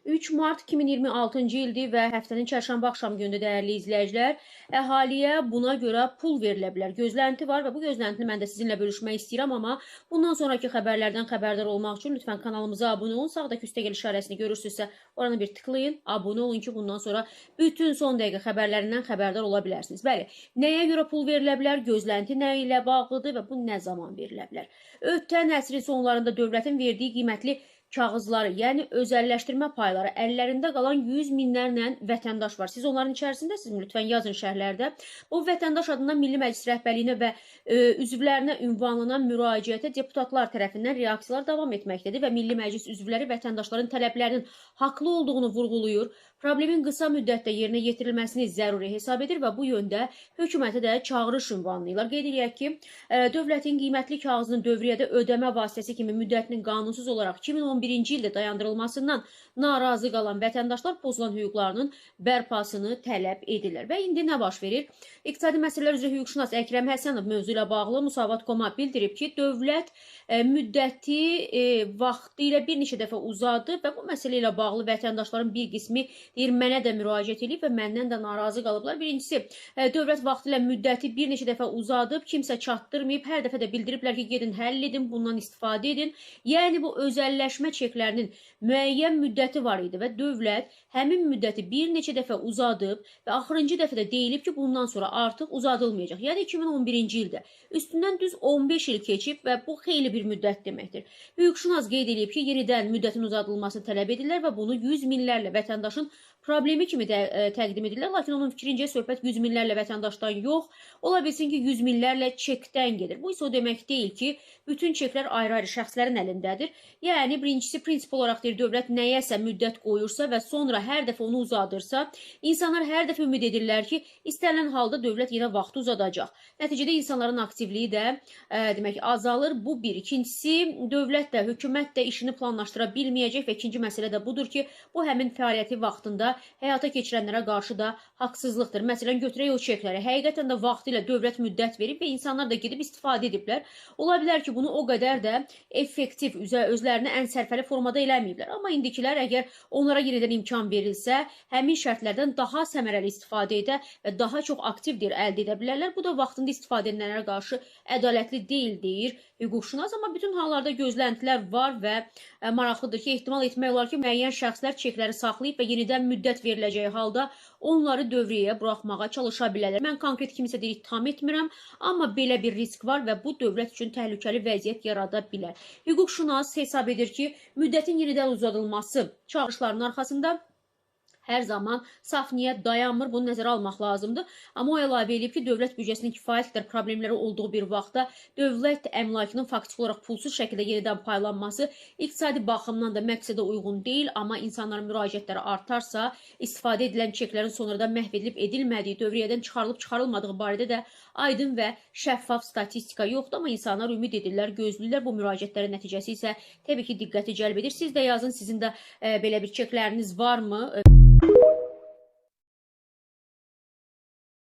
3 mart 2026-cı ildir və həftənin çərşənbə axşam günündə dəyərli izləyicilər, əhaliyə buna görə pul verilə bilər. Gözlənti var və bu gözləntini mən də sizinlə bölüşmək istəyirəm, amma bundan sonraki xəbərlərdən xəbərdar olmaq üçün lütfən kanalımıza abunə olun. Sağdakı üstəgəl işarəsini görürsünüzsə, oranı bir tıklayın, abunə olun ki, bundan sonra bütün son dəqiqə xəbərlərindən xəbərdar ola bilərsiniz. Bəli, nəyə görə pul verilə bilər, gözlənti nə ilə bağlıdır və bu nə zaman verilə bilər? Ötən əsrin sonlarında dövlətin verdiyi qiymətli kağızları, yəni özəlləşdirmə payları əllərində qalan 100 minlərlə vətəndaş var. Siz onların içərisindəsiniz, lütfən yazın şərhlərdə. Bu vətəndaş adından Milli Məclis rəhbərliyinə və üzvlərinə ünvanlanan müraciətə deputatlar tərəfindən reaksiyalar davam etməkdədir və Milli Məclis üzvləri vətəndaşların tələblərinin haqlı olduğunu vurğulayır. Problemin qısa müddətdə yerinə yetirilməsini zəruri hesab edir və bu yöndə hökumətə də çağırış ünvanlayırlar. Qeyd eləyək ki, dövlətin qiymətli kağızının dövriyyədə ödəmə vasitəsi kimi müddətinin qanunsuz olaraq 2011-ci ildə dayandırılmasından narazı qalan vətəndaşlar pozulan hüquqlarının bərpasını tələb edirlər. Və indi nə baş verir? İqtisadi məsələlər üzrə hüquqşünas Əkrəm Həsənov mövzu ilə bağlı Musavat.com-a bildirib ki, dövlət müddəti vaxtı ilə bir neçə dəfə uzadı və bu məsələ ilə bağlı vətəndaşların bir qismi deyir, mənə də müraciət edib və məndən də narazı qalıblar. Birincisi, dövlət vaxtilə müddəti bir neçə dəfə uzadıb, kimsə çatdırmayıb, hər dəfə də bildiriblər ki, gedin həll edin, bundan istifadə edin. Yəni bu özəlləşmə çeklərinin müəyyən müddəti var idi və dövlət həmin müddəti bir neçə dəfə uzadıb və axırıncı dəfə də deyilib ki, bundan sonra artıq uzadılmayacaq. Yəni 2011-ci ildə üstündən düz 15 il keçib və bu xeyli bir müddət deməkdir. Hüquqşünas qeyd edib ki, yenidən müddətin uzadılmasını tələb edirlər və bunu 100 minlərlə vətəndaşın problemi kimi də təqdim edirlər. Lakin onun fikrincə söhbət 100 minlərlə vətəndaşdan yox, ola bilsin ki, 100 minlərlə çekdən gedir. Bu isə o demək deyil ki, bütün çeklər ayrı-ayrı şəxslərin əlindədir. Yəni birincisi prinsip olaraq deyir, dövlət nəyəsə müddət qoyursa və sonra hər dəfə onu uzadırsa, insanlar hər dəfə ümid edirlər ki, istənilən halda dövlət yenə vaxtı uzadacaq. Nəticədə insanların aktivliyi də demək azalır. Bu bir. İkincisi, dövlət də, hökumət də işini planlaşdıra bilməyəcək və ikinci məsələ də budur ki, bu həmin fəaliyyəti vaxtında həyata keçirənlərə qarşı da haqsızlıqdır. Məsələn, götürək o çekləri. Həqiqətən də vaxtilə dövlət müddət verib və insanlar da gedib istifadə ediblər. Ola bilər ki, bunu o qədər də effektiv, özlərinə ən sərfəli formada eləməyiblər. Amma indikilər əgər onlara yenidən imkan verilsə, həmin şərtlərdən daha səmərəli istifadə edə və daha çox aktiv deyir, əldə edə bilərlər. Bu da vaxtında istifadə edənlərə qarşı ədalətli deyil, deyir hüquqşünas. Amma bütün hallarda gözləntilər var və maraqlıdır ki, ehtimal etmək olar ki, müəyyən şəxslər çekləri saxlayıb və yenidən müddət veriləcəyi halda onları dövriyyəyə buraxmağa çalışa bilərlər. Mən konkret kimisə deyir, ittiham etmirəm, amma belə bir risk var və bu dövlət üçün təhlükəli vəziyyət yarada bilər. Hüquqşünas hesab edir ki, müddətin yenidən uzadılması çağırışlarının arxasında hər zaman saf niyyət dayanmır, bunu nəzərə almaq lazımdır. Amma o əlavə edib ki, dövlət büdcəsinin kifayət qədər problemləri olduğu bir vaxtda dövlət əmlakının faktiki olaraq pulsuz şəkildə yenidən paylanması iqtisadi baxımdan da məqsədə uyğun deyil, amma insanların müraciətləri artarsa, istifadə edilən çeklərin sonradan məhv edilib edilmədiyi, dövriyyədən çıxarılıb çıxarılmadığı barədə də aydın və şəffaf statistika yoxdur, amma insanlar ümid edirlər, gözləyirlər. Bu müraciətlərin nəticəsi isə təbii ki, diqqəti cəlb edir. Siz də yazın, sizin də belə bir çekləriniz varmı?